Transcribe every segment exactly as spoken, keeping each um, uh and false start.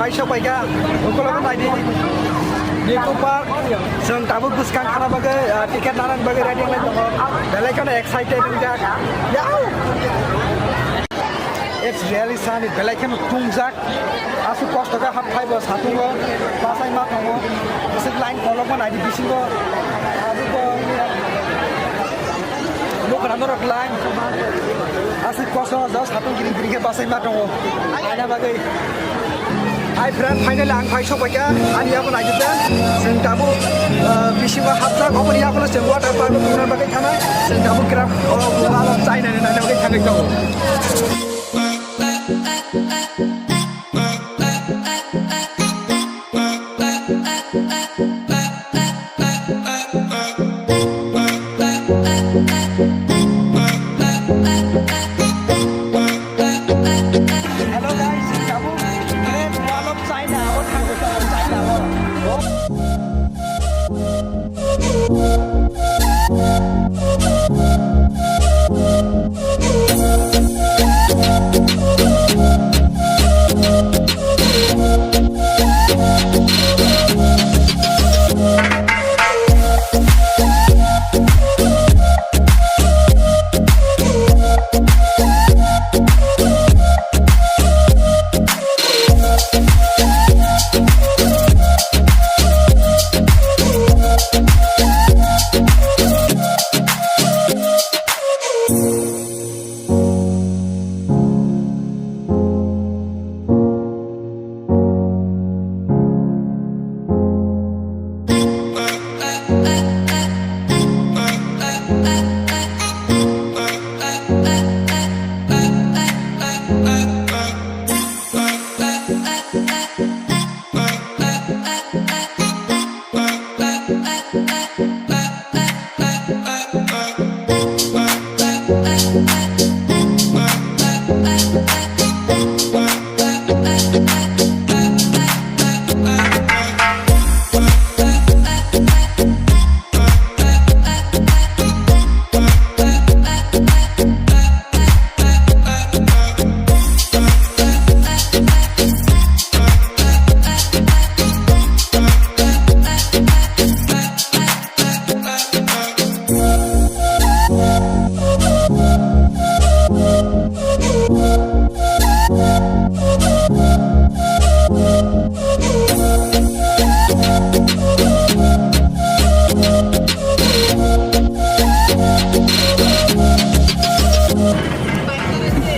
Kaisa paikha, ukolok naidi. Nico Park, chwng tabuk bwskang khana bagwi, ah, ticket nana bagwi ready wngwi tongo. Belai kheno excited wngjak. Yau! It's really sunny, belai kheno tungjak. Aswk kosto khe hap phaibo satungo, bachai ma tongo. Aswk line kolokma naidi bisingo. Abo bo Lugra norok lang. Aswk koso jao satung giri giri khe bachai ma tongo. Aina bagwi. Hai friend, finally ang phai sokpaikha. Ani yago naijak. Chwng tabuk, ah, bisingo hapjak. Oboni yago chwng water park o tongna bagwi thanai. Chwng tabuk gram o Wall of China ni naina bagwi thangwi tongo. Hello guys, tabuk Great Wall of China o thangwi tongo, China o.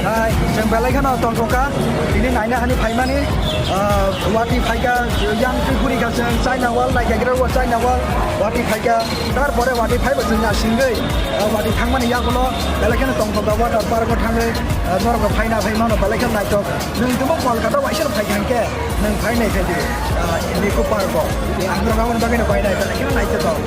Hai, chwng belai kheno tongthokha, tini naina hani phaimani, ah, watwi phaikha, yang twi phuri kha chwng China wall, naikha gira o China wall, watwi phaikha, tarpore watwi phaibo chwng asingwi, ah, watwi thangmani yagulo belai kheno tongthokha water park o thangwi, ah, norokno phaina phai mano belai kheno naithok. Nwng tongmo Kolkata waisa phai kha hwnkhe, nwng phai nai phai di, ah, Nico Park o. Ang rok aboni bagwi no bai nai, belai kheno naithotok.